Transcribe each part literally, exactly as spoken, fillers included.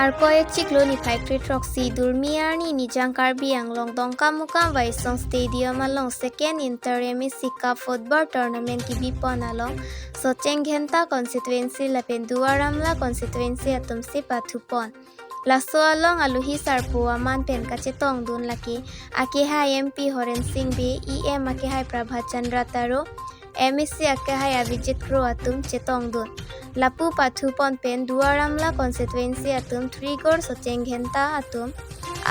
Arkoi achiklo niphai kre throksi Durmi arni Nijang Karbi Anglong Dongkamukam Waisong Stadium along second Inter M A C Cup Football Tournament kebipon along Socheng Dhenta constituency lapen Duar Amla constituency atumsi pathupon. Laso along alohi sarpo aman pen kachetongdun lake akehai M P Horen Sing Bey, E M akehai Prabhat Chandra Taro, M A C akehai Avijit Kro atum chetongdun. Lapu pathupon pen Duar Amla constituency atum three goal, Socheng Dhenta atum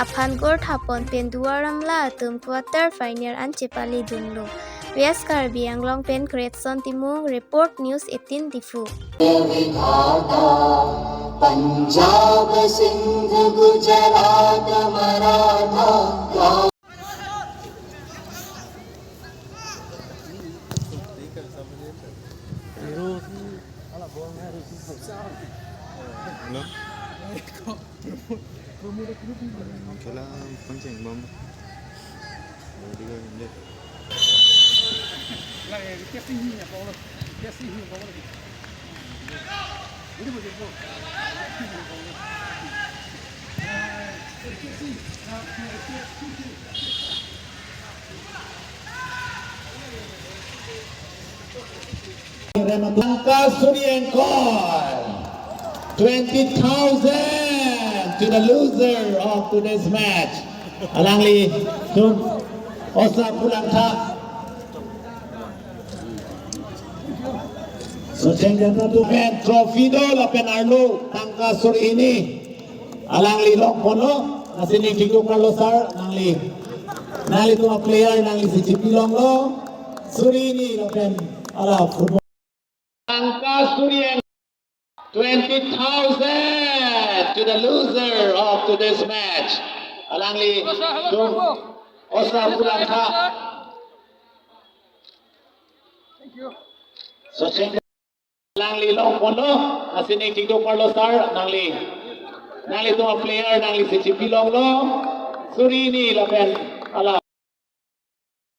aphan goal thapon pen Duar Amla atum quarter final an chepaledunlo. West Karbi Anglong pen Kretson Timung, report News eighteen Diphu. Vidhata पंजाब सिंध गुजरात Maratha Hello. Kela pancing bom. Dua, tiga, lanjut. Tangka suri ingkoi. Twenty thousand to the loser of today's match. Alanglitum osa pulang tha. Socheng Dhenta atum pen trophy do lapen arlo tangka suri hini. Alangli longponlo, lasi ning chingduk Carlos sir, nangli. Nanglitum a-player nanglisi chipilonglo. Suri hini lapen hala football. Tangka suri ingkoi, twenty thousand to the loser of today's match. Alanglitum osa pulang tha. Socheng, alangli longponlo, lasi ning chingduk Carlos sir, nangli. Nanglitum a-player nanglisi chipilonglo. Suri hini lapen hala.